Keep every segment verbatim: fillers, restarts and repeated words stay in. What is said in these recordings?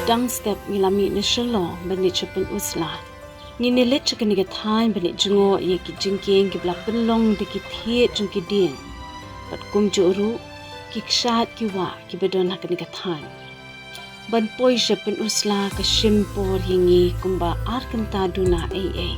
dang step ngi la mih na Shillong ban leit sha Pynursla. Ngin ïa leit sha kane ka thaiñ ban leit jngoh ïa ki jingkieng kiba la pynlong da ki thied jong ki dieng. Bad kumjuh ruh ki kshaid ki wah kiba don ha kane ka thaiñ. Ban poi sha Pynursla ka shim por ïa ngi kumba ar kynta duna eiei.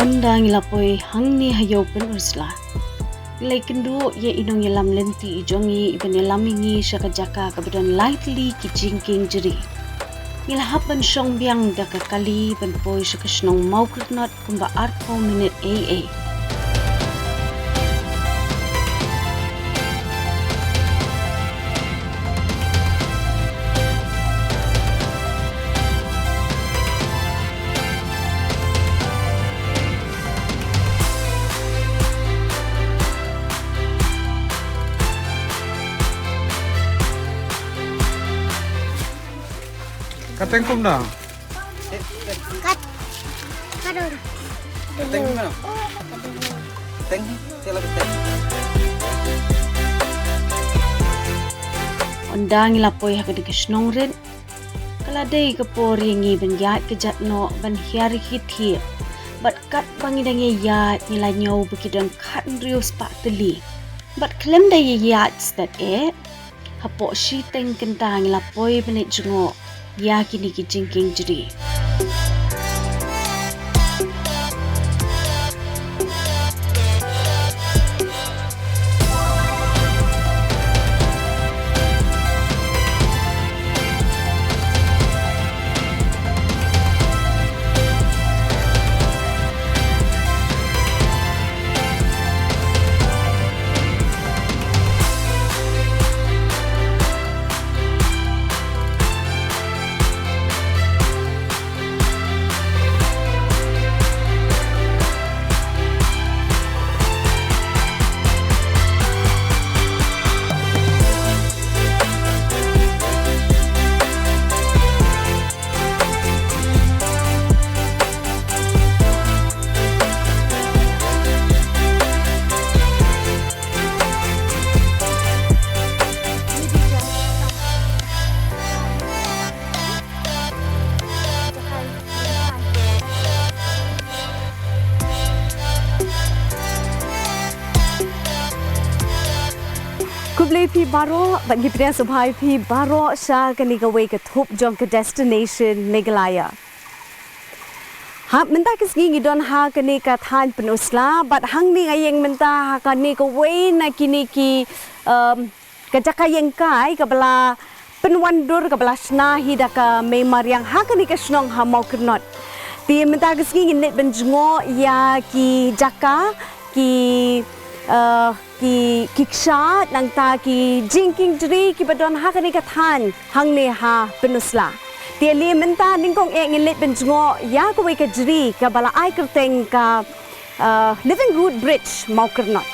Ynda ngi la poi hangne ha ïew Pynursla, ngi la ïakynduh ïa i nongïalam lynti jong ngi iban ïalam ïa ngi sha ka jaka kaba don lai tylli ki jingkieng jri. Ngi la hap ban shong biang da ka kali ban poi sha ka shnong Mawkyrnot kumba arphew minit eiei. Ka teng kumno? Kat. Kadon. Ka teng kumno? Teng, te la ka teng. Ynda ngi la poi ha kane ka shnong rit, ka la dei ka por ïa ngi ban ïaid kjat noh ban hiar ïa ki thied. Bad katba ngi dang ïaid ngi la ñiew ba ki don khathynriew spah tylli. Bad khlem da ïaid stet eh, hapoh shiteng kynta ngi la poi ban leit jngoh ïa kine ki jingkieng jri. Khublei phi baroh, bad ngi pdiang sngewbha ïa phi baroh sha kane kawei ka thup jong ka Destination Meghalaya. Ha mynta ka sngi ngi don ha kane ka thaiñ Pynursla, bad hangne nga ïeng mynta ha kane kawei na kine ki, um, ka jaka ïeng kai kaba la pynwandur kaba la shna hi da ka mei mariang ha kane ka shnong ha Mawkyrnot. Te mynta ka sngi ngin leit ban jngoh ïa ki jaka, ki, eh, ki, ki kshaid nangta ki jingkieng jri kiba don ha kane ka thaiñ hangne ha Pynursla. Te ale mynta nyngkong eh ngin leit ban jngoh ïa kawei ka jri kaba la ai kyrteng ka, uh, Living Root Bridge Mawkyrnot.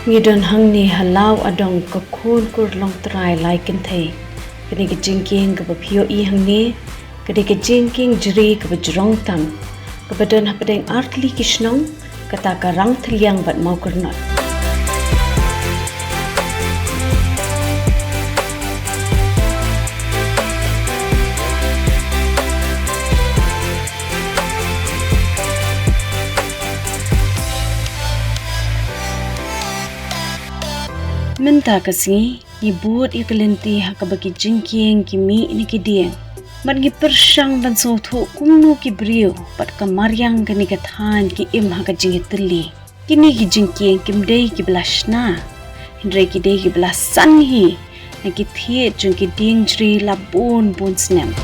Ngi don hangne ha Law Adong ka khun kur Longtrai Lai Kynthei. Kane ka jingkieng kaba phi ïohi hangne, kane ka jingkieng jri kaba jrong tam, kaba don hapdeng artylli ki shnong, kata ka Rangthylliang bad Mawkyrnot. Mynta ka sngi, ngi bud ïa ka lynti ha kaba ki jingkieng ki mih na ki dieng. Bad ngi pyrshang ban sngewthuh kumno ki briew bad ka mariang kane ka thaiñ ki im ha ka jingïatylli. Kine ki jingkieng kim dei kiba la shna, hynrei ki dei kiba la san hi na ki thied jong ki dieng jri la bun bun snem.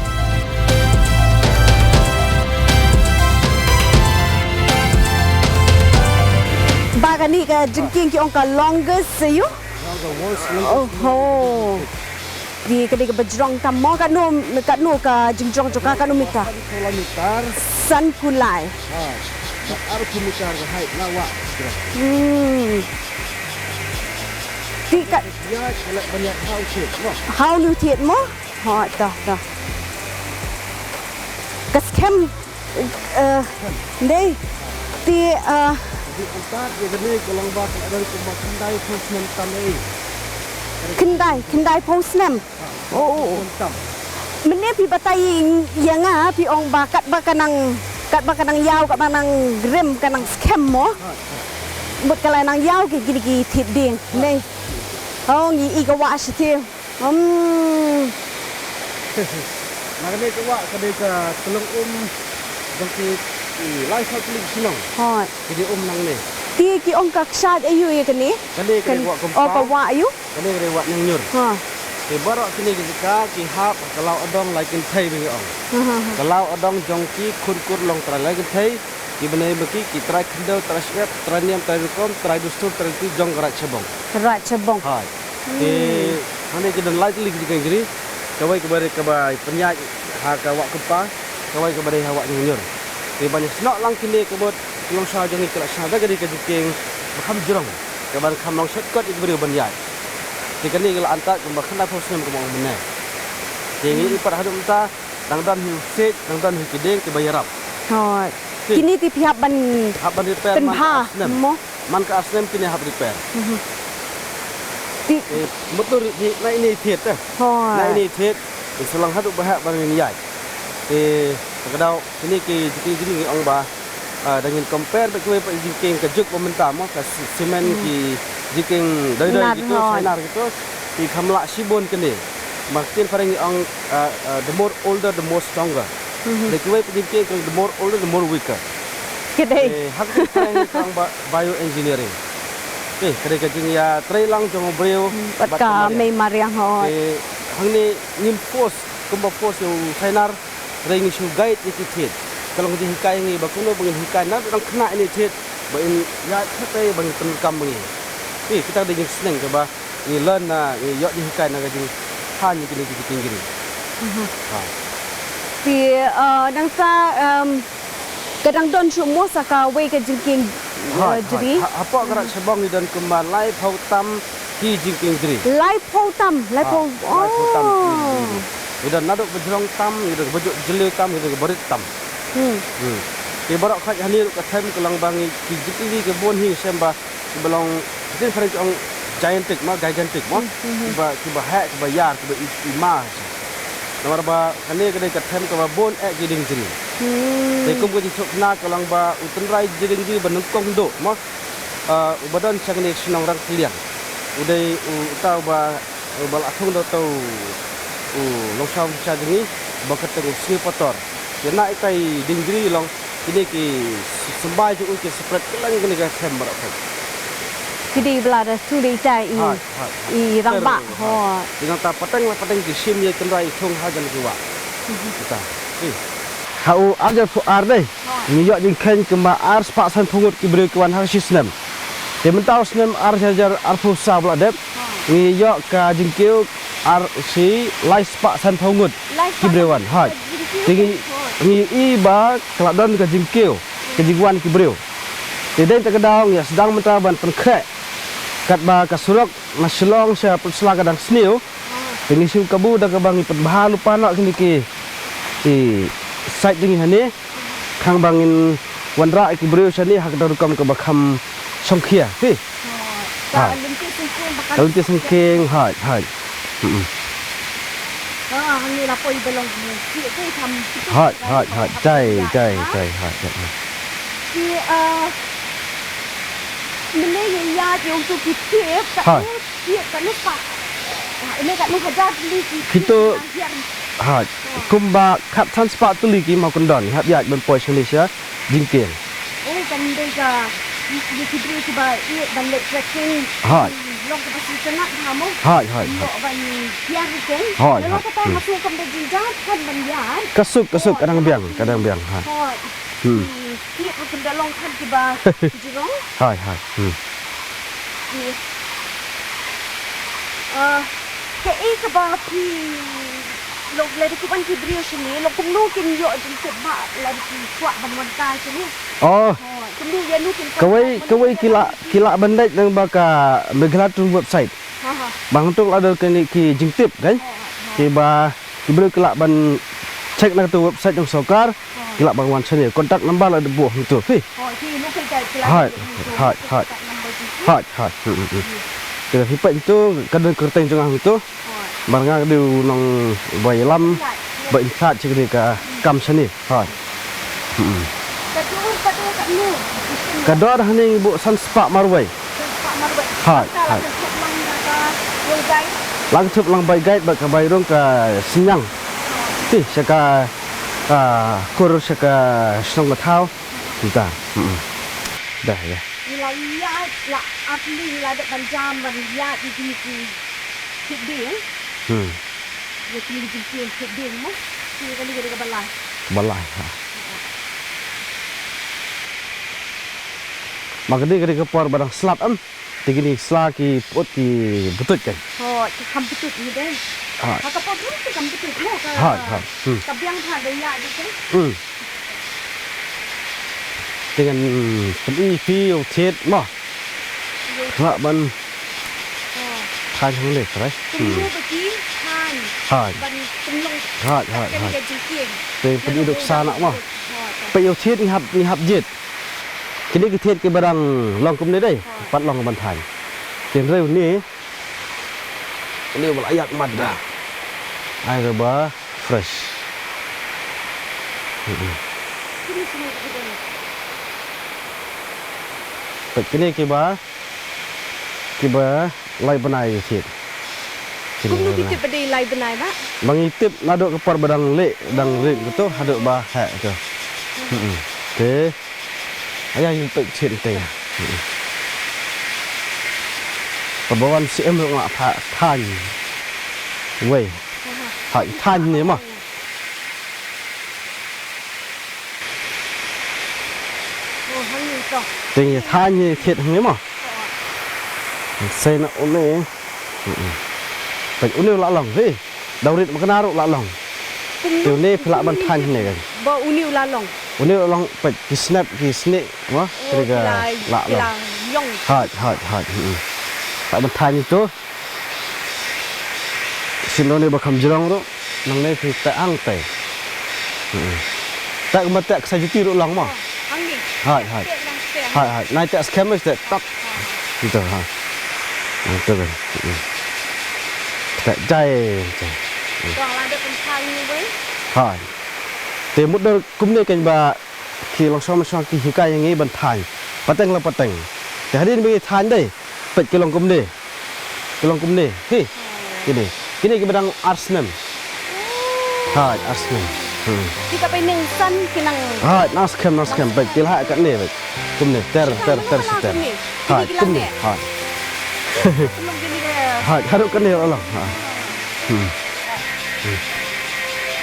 Ba kane ka jingkieng ki ong ka longest, aïu? Oho. Ki ka dei kaba jrong tam mo, katno, katno ka jingjrong jong ka, katno meter? Kilometer. San kulai. Ha. Arphew meter ka height, la wah. Hmm. Ti ka ïa ka leh ban ïa hau thied mo. Hau lu thied mo? Ho, to, to. Ka skhem, eh, dei. Ti, eh, di antat ïa kane ka long ba ka don kumba khyndai phew snem tam ei. Khyndai, khyndai phew snem. Oh, oh, oh. Mynne phi batai ïa nga, phi ong ba katba ka nang, katba ka nang ïaw, katba nang rim, ka nang skhem mo. Mut ka la nang ïaw ki, ki, ki thied dieng. Nei. Oh, ngi i ka wah shi thied. Hmm. Na kane ka wah, kane ka tyllong um jong ki, ki lai saw tylli ki shnong. Hooid. Ki dei um nangne. Ti ki ong ka kshaid aïu ïa kane? Kane ka dei wah compound. Oh, ka wah aïu? Kane ka dei wah Ñiangñur. Ha. Te baroh kine ki jaka ki hap ka law adong lai kynthei ba ngi ong. Ha, ha, ha. Ka law adong jong ki khun kur Longtrai lai kynthei, ki bnai ba ki, ki trai khyndew, trai shyiap, trai niam, trai rukom, trai dustur, trai riti jong ka Raid Shabong. Ka Raid Shabong. Hai. Te hangne ki don lai tylli ki jingkieng jri. Kawei kaba, kaba pynïaid ha ka wah Kympa, kawei kaba dei ha wah Ñiangñur. Te ban ïasnoh lang kine ka mut ki nongshong jong ngi ki la shna da ka dei ka jingkieng ba kham jrong, kaba kham long shortcut ïa ki briew ban ïaid. Te kane ka la antat kumba khyndai phew snem kumba ong mynne. Te ngi i pat haduh mynta dang don hi u siej, dang don hi ki dieng kiba ïarap. Hooid. Te kine te phi hap ban, hap ban repair man ka ar snem mo? Man ka ar snem kine hap repair. Mhm. Ti, eh, mut ri, na ine i thied te. Hooid. Na ine i thied. Te sa long haduh ba heh ban ngin ïaid. Te ka daw kine ki jingkieng jri ngi ong ba, ah, da ngin compare bad kiwei pat jingkieng ka juk ba mynta mo, ka si-, cement, hmm, ki jingkieng dei dei, hooid, kito, Sainar kito. Ki kham lah shibun kane. Ba ktien phareng ngi ong, ah, ah, the more older, the more stronger. Mhm. Da kiwei pat jingkieng ka long the more older, the more weaker. Ka dei. Eh, ha ka ktien phareng ka ong ba bioengineering. Eh, ka dei ka jingïatreilang jong u briew. Hmm, bad ka mei mariang, hooid. Eh, hangne ngim force, kumba force ïa u Sainar, hynrei ngi shu guide ïa ki thied. Ka long ka jinghikai ngi ba kumno ba ngin hikai na dang khynnah ine i thied ba in ïaid khatei ba ngin pyndonkam ba ngi. Eh, kita dei jingsneng kaba ngi learn na, ngi ïoh jinghikai na ka jingthaiñ ïa kine ki jingkieng jri. Mhm. Ha. Te, eh, nangta, em, ka dang don shuh mo sa kawei ka jingkieng, eh, jri? Hooid, hooid. Ha, hapoh ka Raid Shabong ngi don kumba laiphew tam ki jingkieng jri. Laiphew tam, laiphew. Ha, laiphew tam. Oh. Ngi don naduh ba jrong tam, ngi don ba jylliew tam, ngi don ba rit tam. Hmm. Hmm. Te baroh khoit hangne ruh ka them ka long ba ngi ki jingkieng jri ka bun hi shem ba kiba long, ktien phareng ki ong gigantic mo, gigantic mo. Hmm, hmm, hmm. Kiba, kiba heh, kiba ïar, kiba i-, ima. Namar ba kane ka dei ka them kaba bun eh ki dieng jri. Hmm. Te kum ka jingsngewkhia ka long ba u tynrai jingkieng jri ba nyngkong duh mo, ah, uba don sha kane ka shnong Rangkhliang, u dei u, uta uba, uba la thung da uta u, u longshaw jong ngi, uba kyrteng u Sniewpator. Te na itai i dieng jri long, kine ki symbai jong u ki spread kylleng kane ka them baroh khoit. Ki dei ba la da thung da itai i, hooid, hooid, hooid, i rangbah. Hooid. Te nangta pateng la pateng ki shim ïa i tynrai i thung hajan ki wah. Mhm. Kita. Eh. Ha u ar hajar arphew ar dei. Hooid. Ngi ïoh jingkheiñ kumba ar spah sanphew ngut ki briew ki wan ha ka shi snem. Te mynta u snem ar hajar arphew saw ba la dep, hooid, ngi ïoh ka jingkiew ar shi lai spah sanphew ngut. Lai spah ki briew wan, hooid. Jingkiew. Te ngi, hooid, ngi i ba ka la don ka jingkiew, ka jingwan ki briew. Te dei ta ka daw ngi sdang mynta ban pynkhreh katba ka surok na Shillong sha Pynursla ka dang sniew. Te ngi shu kabu da kaba ngi pynbha lypa noh kine ki, ki site jong ngi hangne. Khnang ba ngin wanrah ïa ki briew shane ha ka rukom kaba kham shongkhia, phi. Oh, ka lynti sngewkhia ba ka lynti sngewkhia, hooid, hooid. Mm-mm. Ah, hangne la poi ba long ki, ki kham. Hooid, hooid, hooid. Jai, jai, jai, hooid, hooid. Ki, ah, Mynne ïa ïa ïa utu ki tip ka. Ha. Tip ka ne pa. Ha, ine ka ne hajar tylli ki. Kito. Tip na hiar. Ha. Kumba khatsan spah tylli ki ma kyndon hap ïaid ban poi shane sha jingkieng. Oh, kan dei ka ïa ki briew kiba ïeit ban leit trekking. Ha. Long kaba sngewtynnat ha mo. Ha, ha, ha. Ïoh ban hiar ïa ki. Ha, ha. Lano kata ha shu kam dei jingïaid kan ban ïaid. Ka suk, ka suk, ka dang biang, ka dang biang, ha. Ha. Hmm. Ki ka kynda long khan kiba jrong. Hai, hai. Hmm. Ki. Ah, kaei kaba phi long lada ki wan ki briew shane, long kumno kin ïoh jingtip ba lada ki kwah ban wan kai shane. Oh. Oh, kumno ïa nu kin kwah. Kawei, ban kawei wan ki la, kai. Ki la ban leit lyngba ka Meghalaya Tourism website. Ha, ha. Ba hangto la don kine ki jingtip kan. Ha, ha, ha. Kiba ki briew ki lah ban check na kato website jong sorkar. Ha. Ki lah ban wan shane. Contact number la buh hangto phi. Ha, ki local guide ki lah. Hai, ban buh hai, hai. Contact number jong ki. Hai, hai. Hmm, hmm, hmm. Hmm. Te phi peit hangto ka don kyrteng jong nga hangto. Ha. Namar nga ka dei u nongwei lam ba in charge kane ka kam shane. Hai. Hmm. Ka dor, ka dor katno? Ka dor hangne ngi buh san spah marwei. San spah marwei. Hai, hai. La kynthup lang bai guide bad ka bai rung ka synñiang. Te sha ka, ah, kur sha ka shnong ka thaw. Kumta. Hmm. Da ïa. Ngi la ïa la atli ngi la dep ban jam ban ïa ïa ïa ïa. Hmm. Ïa kine ki jingkieng khet dieng mo. Kine kane ka dei kaba lai. Kaba lai, ha. Ma ka dei ka dei ka por ba dang slap em. Te kine sla ki put ki butut kan. Hooid, ki kham butut ni dei. Ha. Ha ka por ruh ki kham butut mo ka. Ha, ha. Hmm. Ka biang ha dei ïa dei kan. Hmm. Te ngan pyni phi u thied mo. Lah ban. Oh. Thaiñ hangne trai. Kumno ba ki thaiñ. Thaiñ. Ban kumno. Thaiñ, thaiñ, thaiñ. Kan ka jingkieng. Te pyni duk sa nak mo. Oh. Peit u thied ngi hap, ngi hap jied. Kine ki thied kiba dang long kumne dei. Oh. Pat long ban thaiñ. Te hynrei une. Une ba la ïaid mat da. Ai kaba fresh. Mm-mm. Peit kine kiba, kiba lai bnai thied. Kine kumno ki lai bnai. Tip ba dei lai bnai ba? Ba ngi tip naduh ka por ba dang leh, dang rit kato, haduh ba heh kato. Mm-mm. Te. Aya ïa peit thied te. Kaba wan siem ruh nga tha-, thaiñ. Wei. Thaiñ, thaiñ ne mo. Te ngi thaiñ ne thied hangne mo. Sei na une. Peit une u la long hi. Dau rit ma kane ruh la long. Te une phi lah ban thaiñ hangne kan. Ba une u la long. Une u la long peit ki snep ki snieh mo. Oh, kane ka la long. Hooid, hooid, hooid. Hmm. Lah ban thaiñ ito. Sien une ba kham jrong ruh. Nangne phi teh hangtei. Hmm. Teh kumba teh ksai juti ruh long mo. Hangne. Hooid, hooid. Hooid, hooid. Nai teh skhem mesti tak. Ito ha. Ito kan. Teh jai. Tong la dep ban thaiñ ni wei. Hooid. Te mut dur kumne kan ba ki longshong longshong ki hikai ïa ngi ban thaiñ. Pateng la pateng. Te hadien ba ngi thaiñ dei. Peit ki long kumne. Ki long kumne. Hi. Kine. Kine kiba dang ar snem. Hooid, ar snem. Hmm. Ki ka pyneng san ki nang. Hooid, nang skhem, nang skhem. Peit ki la ha katne peit. Kumne ter ter ter ter. Hooid, kumne. Hooid. Hooid, haduh katne la long. Ha. Hmm. Hmm.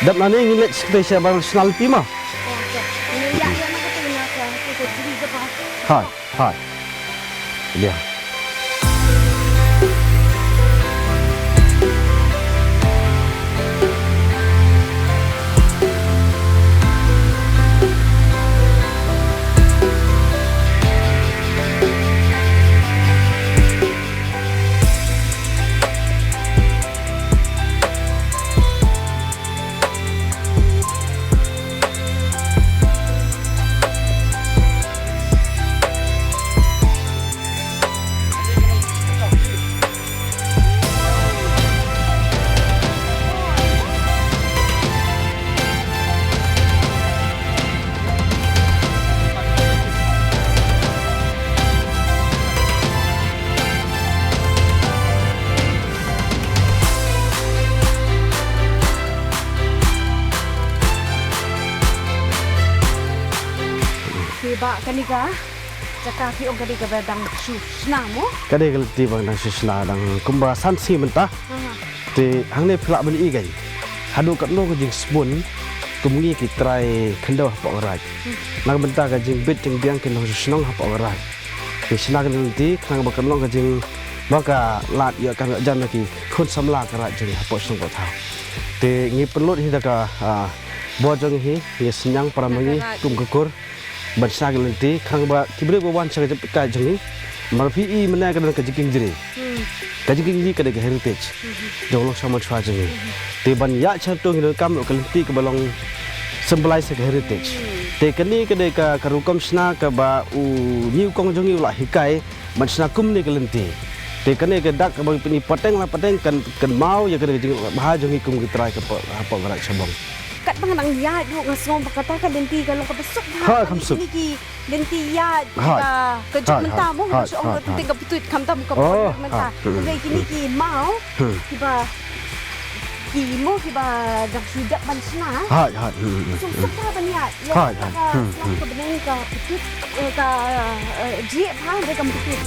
Dap nane ngi leit sha ba nationality mo. Hooid, hooid. Ïa. Ba kane ka jaka phi ong ka dei kaba dang shu shna mo? Ka dei ka lynti ba dang shu shna, dang kumba san sngi mynta. Aha. Te hangne phi lah ban i kein. Haduh katno ka jingsbun kum ngi ki trai khyndew hapoh ka Raid. Hmm. Na ka bynta ka jingbit jingbiang ki nongshong shnong hapoh ka Raid. Te shna ka lynti khnang ba kan long ka jing, ba ka lad ïa ka jan na ki khun samla ka Raid jong ngi hapoh shnong Pyrthei. Te ngi pynlut hi da ka, ah, bor jong ngi hi, ngi synñiang para ma ngi kum ka kur. Ban shna ka lynti, khnang ba ki briew ba wan sha ka jingpyrkhat jong ngi. Mar phi i mynne ka don ka jingkieng jri. Hmm. Ka jingkieng jri ka dei ka heritage. Hmm. Jong u Longshaw Manshuwa jong ngi. Hmm. Te ban ïa sha to ngi donkam ka lynti kaba long symbolize ka heritage. Hmm. Te kane ka dei ka, ka rukom shna kaba u ñiewkong jong ngi u la hikai ban shna kumne ka lynti. Te kane ka dak kaba ngi pyni pateng la pateng kan, kan maw ïa kane ka jingbha jong ngi kum ki trai ka hapoh, hapoh ka Raid Shabong. Katba nga dang ïaid ruh nga sngew ba kata ka lynti ka long kaba suk bha. Ha, kham suk. Kine ki lynti ïaid ka, ka juk mynta mo, nga shu ong ka lynti ka putut khamtam ka putut mynta. Hynrei kine ki maw kiba, ki mo kiba dang shu dep ban shna. Suk suk bha ban ïaid. Ïa ka snap ka bneng ka putut, eh, ka, eh, jied bha hynrei kam putut.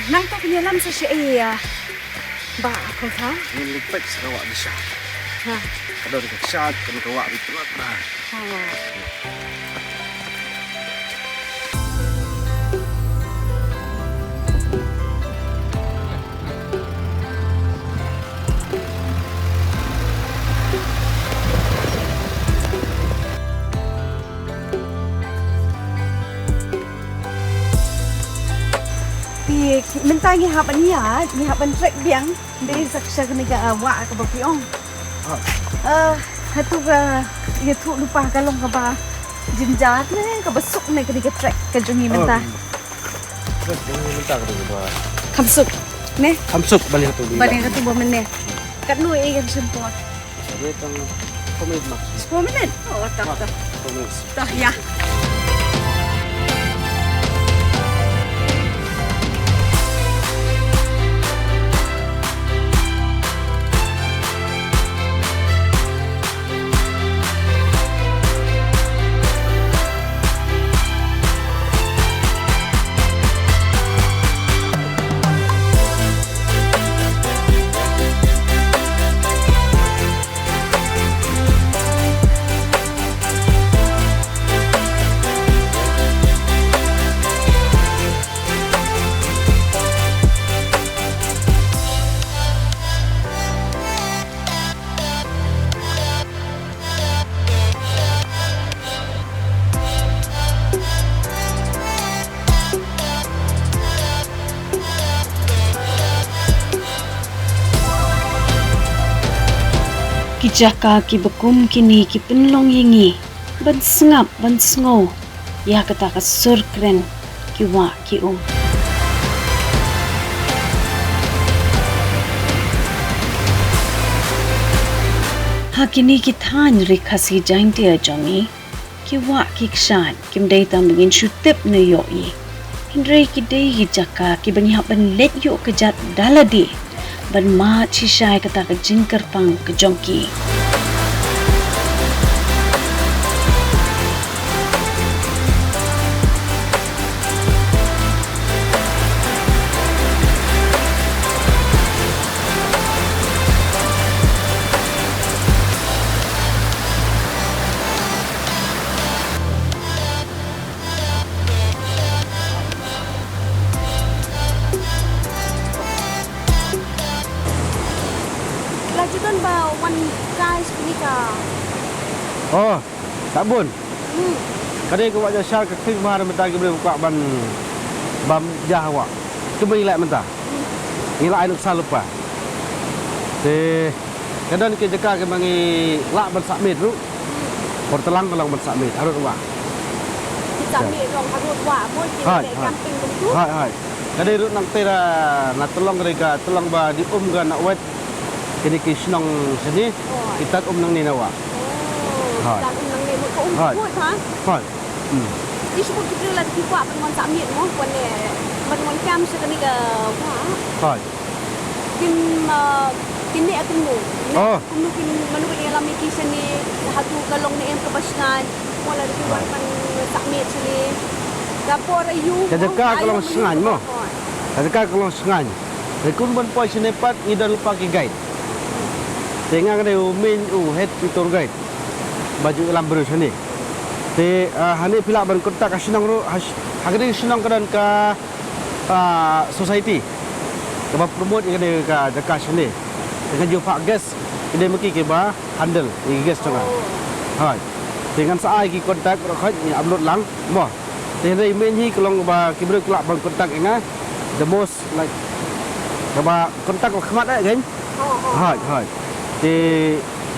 Nangta ka ïalam sa sha ïa ba ko sa. Ngin lipet sa ka wah bisa. Ha. Ka don ka sat kan ka wah bi tnat ba. Ha. Te mynta ngi hap ban ïaid, ngi hap ban trek biang. Dei sak sha kane ka, ah, wah kaba phi ong. Ah. Ah, hato ka ïathuh lypa ka long kaba jynjar ne kaba suk ne kane ka trek ka jong ngi mynta. Oh. Trek jong ngi mynta ka dei kaba kham suk ne? Kham suk balei hato dei. Balei hato ba mynne. Katno eh kan shim por. Ada tang sepuluh minit max. Sepuluh minit? Oh, tak, tak. Sepuluh minit. Dah, ya. Ki jaka kiba kum kine ki pynlong ïa ngi ban sngap ban sngew ïa kata ka sur kren ki wah ki um. Ha kine ki thaiñ ri Khasi Jaintia jong ngi, ki wah ki kshaid kim dei tang ba ngin shu tip ne ïohi. Hynrei ki dei ki jaka kiba ngi hap ban leit ïuh kjat da lade ban mad shisha ïa kata ka jingkyrpang ka jong ki. La ju don ba wan kai sha kane ka. Oh, ta bun. Hmm. Ka dei ka wah jashar ka khlieh bha na mynta ki briew kwah ban, ban jah wah. Kumba ngi leh mynta. Hmm. Ngi la ai nuksa lypa. Te Ka don ki jaka kiba ngi lah ban submit ruh. Por tlang ka long ban submit harud wah. Ki submit ruh harud wah mo, ki leh camping kumtu. Hai, hai. Ka dei ruh nangta na Tlong, ka dei ka Tlong ba dei um ka na wet. Kine ki shnong shane. Oh. Kita um nangne na wah. Oh. Hooid. Lada um nangne mut ka um Hooid. Hooid ha. Hooid. Hmm. Te shu mut ki briew lada ki kwah ban wan sah miet mo, wan ne, ban wan kam sha kane ka wah. Hooid. Kin, ah, kin ne kin mo. Oh. Kumno kin mano ban ïalam ïa ki shane, hato ka long ne em kaba shngaiñ. Mo lada ki wan Hooid. Ban sah miet shane. Ka por aïu Ka mo, jaka ka aïu long mo, shngaiñ mo. Hooid. Ka jaka ka long shngaiñ. Te kum ban poi shane pat ngi don lypa ki guide. Te nga ka dei u main u head tour guide. Ba ju ïalam briew shane. Te, ah, hangne phi lah ban contact ha shnong ruh, ha sh-, ha kane ka shnong ka don ka, ah, society. Kaba promote ïa kane ka jaka shane. Te nga ju phah guest, ki dei ma ki kiba handle ïa ki guest jong nga. Hooid. Te ngan sa ai ki contact ruh khoit ngi upload lang. Mo. Te hynrei main hi ka long ba ki briew ki lah ban contact ïa nga. The most, like, kaba contact la khmat eh kan. Hooid, hooid. Te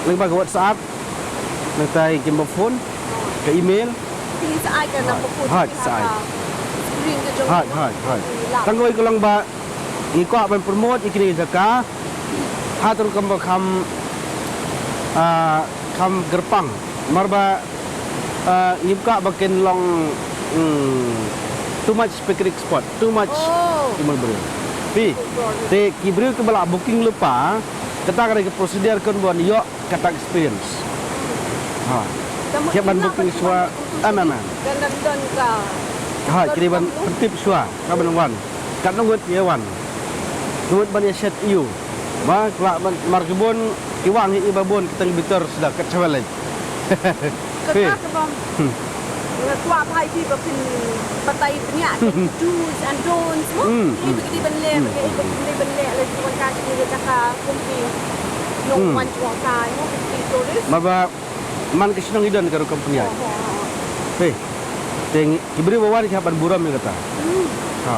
lyngba ka WhatsApp, nangta ïa ki number phone, ka email. Te sa ai ka number phone. Hooid, sa ai. Screen ka jong. Hooid, hooid, hooid. Tang kawei ka long ba ngi kwah ban promote ïa kine ki jaka. Ha tu ruh kam ba kham, ah, kham kyrpang. Namar ba, ah, ngim kwah ba kin long, mm, too much picnic spot, too much. Oh. Too much briew. Phi, te ki briew kiba la booking lypa, kata ka dei ka procedure kan ban ïoh kata experience. Ha. Ki ban booking shuwa, em, em, em. Kan don ka. Ha, ki dei ban pyntip shuwa, ka ban wan. Katno ngut ïa wan. Ngut ban ïa shet ïa u. Ba, kla ban, mar ki bun, ki wang ïa i ba bun, ki tang bitar suda, kat chawel lei. Kata ka bam. Hmm. Nga kwah phai phi ba phin batai bniah, do's and don'ts, mo? Hmm, hmm. Ki ba ki ban leh, ba ki ba ki ban leh, leh ki wan ka ki jaka, kum ki nongwan jngohkai, mo, ki tourist. Mar ba, man ka shnong i don ka rukom pynïaid. Hei. Te ngi, ki briew ba wan ki hap ban burom ïa kata. Hmm. Ha.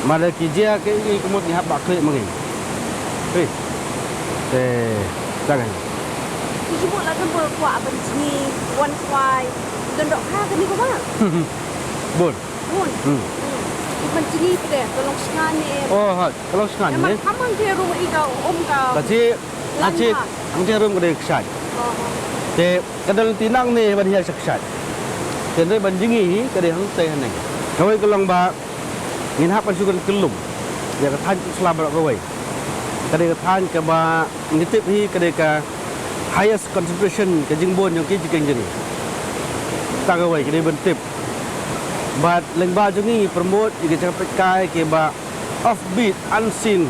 Mar da ki jia ki, ki mut ngi hap ba khreh ma ngi. Hei. Te, ta kan. Ki jubuk la kan bor kwah ban jngi, wan khwai. Don dohkha kane ka ba. Bun. Bun. Hmm. Hmm. Ki ban jngi pdeng, ka long shngaiñ ne. Oh, ha, ka long shngaiñ ne. Ka man ka rum i ka um ka. Ka ji Ka ji, hangta rum ka dei ka kshaid. Te ka dei lynti nangne ban hiar sha kshaid. Te hynrei ban jngi hi ka dei hangta haneng. Kawei ka long ba ngin hap ban shu kren kyllum ïa ka thaiñ Pynursla baroh kawei. Ka dei ka thaiñ kaba ngi tip hi ka dei ka highest concentration ka jingbun jong ki jingkieng jngi. Ta kawei ka dei ban tip. Bad lyngba jong ngi ngi promote ïa ki jaka peitkai kiba offbeat, unseen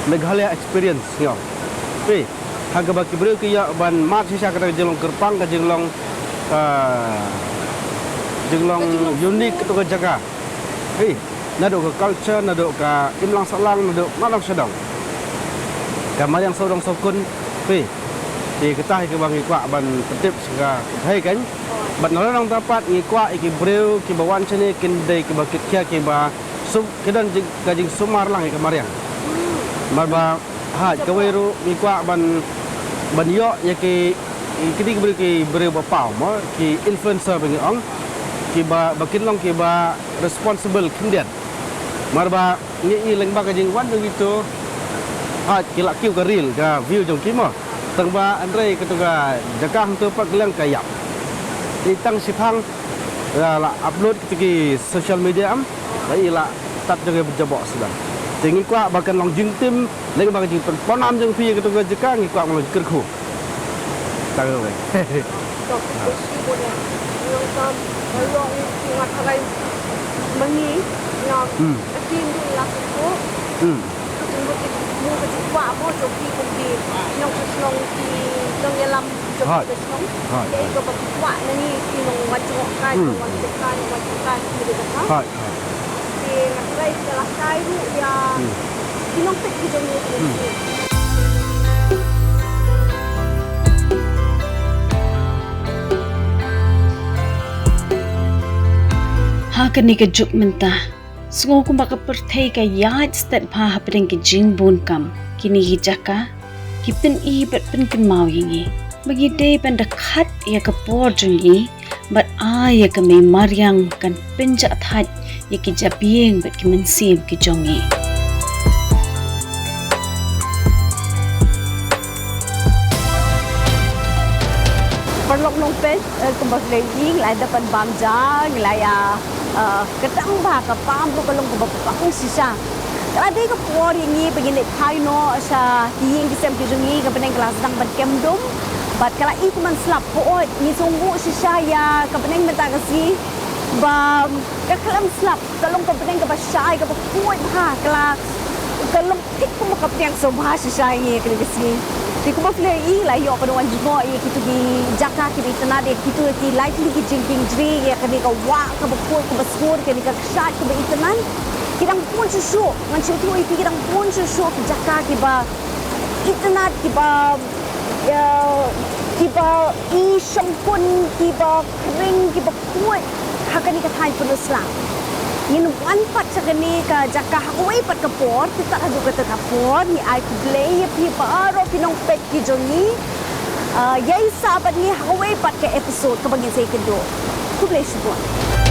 Meghalaya experience, ngi ong. Phi, ha kaba ki briew ki ïoh ban mad shisha kata ka jinglong kyrpang, ka jinglong, ah, jinglong unique kato ka jaka. Phi, naduh ka culture, naduh ka imlang sahlang, naduh nongdong sha dong. Ka mariang sawdong sawkun, phi. Te kata hi kaba ngi kwah ban pyntip sha ka, hei kan. Bad nalor nangta pat ngi kwah ïa ki briew kiba wan shane kin dei kiba kitkhia kiba sum, ki don jing, ka jingsumar lang ïa ka mariang. Namar ba, ha, kawei ruh ngi kwah ban, ban ïoh ïa ki, ïa kine ki briew, ki briew ba paw mo, ki influencer ba ngi ong, kiba, ba kin long kiba responsible khyndiat. Namar ba ngi i lyngba ka jingwan jong kito, ha, ki la kiew ka reel, ka view jong ki mo. Tang ba hynrei kato ka jaka hangto pat ka liang ka ïap. I tang shithang, la, la upload kito ki social media em, la i la tad jong ki jaboh sdang. Te ngi kwah ba kan long jingtim, lyngba ka jingpynpawnam jong phi kato ka jaka ngi kwah ban long jingkyrkhu. Tang ba. Hmm. Hooid. Hooid. Hooid. Hmm. Ha kane ka juk mynta, sngew kumba ka pyrthei ka ïaid stet bha hapdeng ki jingbun kam kine ki jaka, ki pyni bad pynkynmaw ïa ngi ba ngi dei ban da khat ïa ka por jong ngi bad ai ïa ka mei mariang kan pynjah thait ïa ki jabieng bad ki mynsiem ki jong ngi. Paralok nongpeit, eh, kumba phi la ïohi, ngi la dep ban bam ja, ngi la ïa, eh, kdang ba ka bam ruh ka long kaba bang shisha. Ka la dei ka por ïa ngi ba ngin leit phai noh sha ki ïing ki sem ki jong ngi, ka bneng ka la sdang ban kem dum. Bad ka la i kumban slap, hooid, ngi sngewnguh shisha ïa ka bneng mynta ka sngi ba ka khlem slap. Ka long ka bneng kaba shai, kaba khuid bha, ka la, ka long thik kumba ka bneng sngewbha shisha ïa ngi kane ka sngi. Te kumba phi la ïohi, la ïoh ban wan jngoh ïa kito ki jaka kiba itynnad, ïa kito ki lai tylli ki jingkieng jri, ïa kane ka wah kaba khuid, kaba skur, kane ka kshaid kaba itynnad. Ki dang bun shuh shuh, ngan shu ïathuh ïa phi, ki dang bun shuh shuh ki jaka kiba itynnad, kiba, ïa, kiba i shongkun, kiba khring, kiba khuid ha kane ka thaiñ Pynursla. Ngin wan pat sha kane ka jaka ha kawei pat ka por, te tad haduh kata ka por, ngi ai khublei ïa phi baroh ki nongpeit ki jong ngi. Ah, ïai sah bad ngi ha kawei pat ka episode kaba ngin sa ïakynduh. Khublei shibun.